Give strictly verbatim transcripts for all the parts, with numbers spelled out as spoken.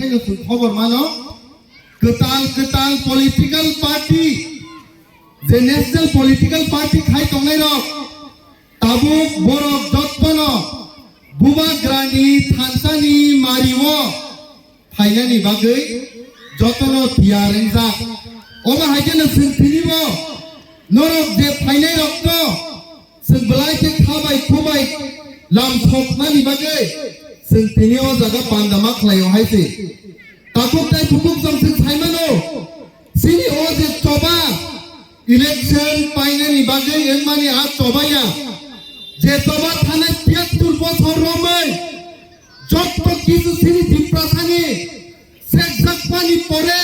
Haino chwng khobor mano, kwtal kwtal political party, je national political party khai tongnai rok, tabuk borok jottono Bubagrani thansani mario phainani bagwi jotono tiyar wngjak. Omo hai kheno chwng tinibo norok je phainai rokno chwng belai khe kha bai khu bai lam thoknani bagwi chwng tini o jaga panda ma khlaio hai se. Takhuk tei bukhuk chwng chwng sai mano. Chini o je choba election painani bagwi wngmani a choba ya. Je choba thanai piyattur bosor romwi jotto kisu chini Tiprasani sekjakmani pore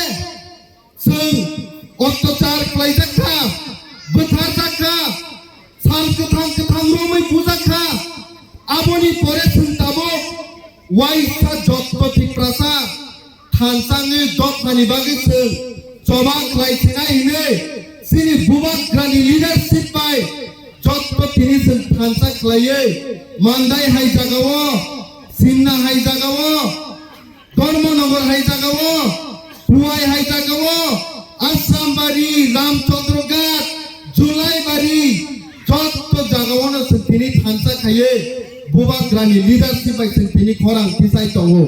chwng ottachar khlaijak kha, bwtharjak kha, sal kwthang kwthang romwi bujak kha. Aboni pore chwng tabuk waisa jotto Tiprasa thansangwi dophani bagwi chwng choba khlai sinai hinwi chini Bubagrani leadership bai jotto tini chwng thansa khlaiwi Mandai hai jagao, Simna hai jagao, Dharmanagar hai jagao, Khowai hai jagao, Assambari, Ramchandraghat, Julaibari, jotto jagao no chwng tini thansa khaiwi Bubagrani leadership bai chwng tini khorang tisai tongo.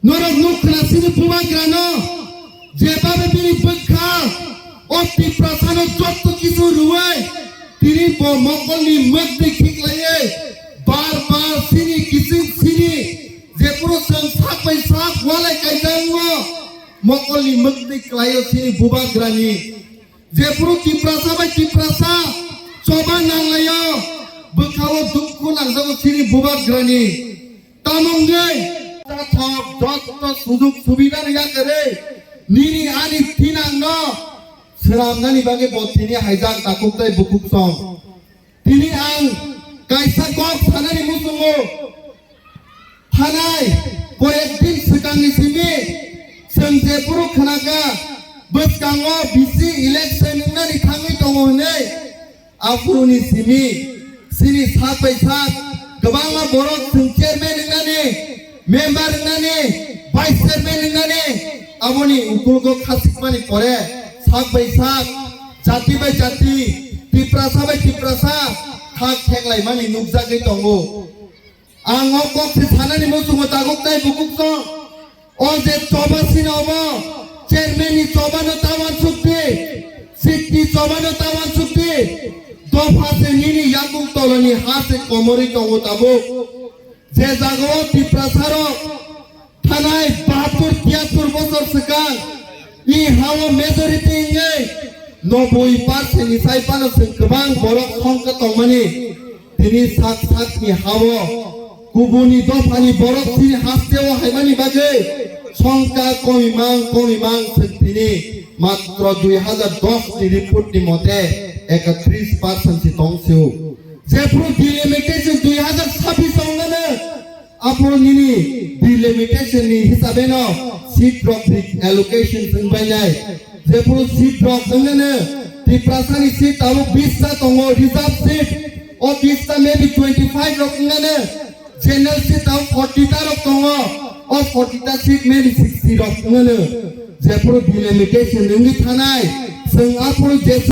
Norok nuk khna chini Bubagrano, je babe bini bwkha o Tiprasano jotto kisu rwui tini bo mokolni mwkdwi khiklaiwi bar bar chini kiching chini jephuru chwng sak bai sak walai kaijakgo mokolni mwkdwi klaio chini Bubagrani. Jephuru Tiprasa bai Tiprasa choba nanglaio, bwkhao dukhu nangjago chini Bubagrani. Tamo wngwi tathok jotto sujug subida rwya kwrwi nini ani thinangno swnamnani bagwi bo tini haijak takhuk tei bukhuk song. Tini ang kaisa kok sanani muchungo, thanai koyek din swkangni simi chwng jephuru khnakha bwskango bisi election wngnani thangwi tongo hwnwi. Aphuruni simi chini sak bai sak kwbangma borok chwng chairman wngnani, member wngnani, vice chairman wngnani, aboni ukulgo khachikmani pore sak bai sak, jati bai jati, Tiprasa bai Tiprasa khak kheklaimani nukjagwi tongo. Ang o kok se sanani muchungo takhuk tei bukhuk song. O je choba sino obo, chairman ni choba no ta wansuk di, seat ni choba no ta wansuk di, dopha se nini yakung toloni ha se komorwi tongo tabuk. Je jagao Tiprasa rok thanai bahattur tiyattur bosor swkang i hao majority wngwi noboi percent ni sai phano chwng kwbang borok thongkha tongmani. Tini sak sakni hao kubuni dophani borok chini hasteo haimani bagwi songkha komimang komimang chwng tini matro dui hazar dos ni report ni mote ekatris percent si tongsio. Jephuru delimitation dui hazar sabbish ongmano, aphuru nini delimitation ni hisabeno seat rok reallocation wngbainai. Jephuru seat rok wngmano, Tiprasa ni seat tabuk bish ta tongo, reserve seat. O bish ta maybe twenty five rok wngmano, general seat tabuk forty ta rok tongo. O forty ta seat maybe sixty rok wngmano. Jephuru delimitation wngwi thanai, chwng aphuru je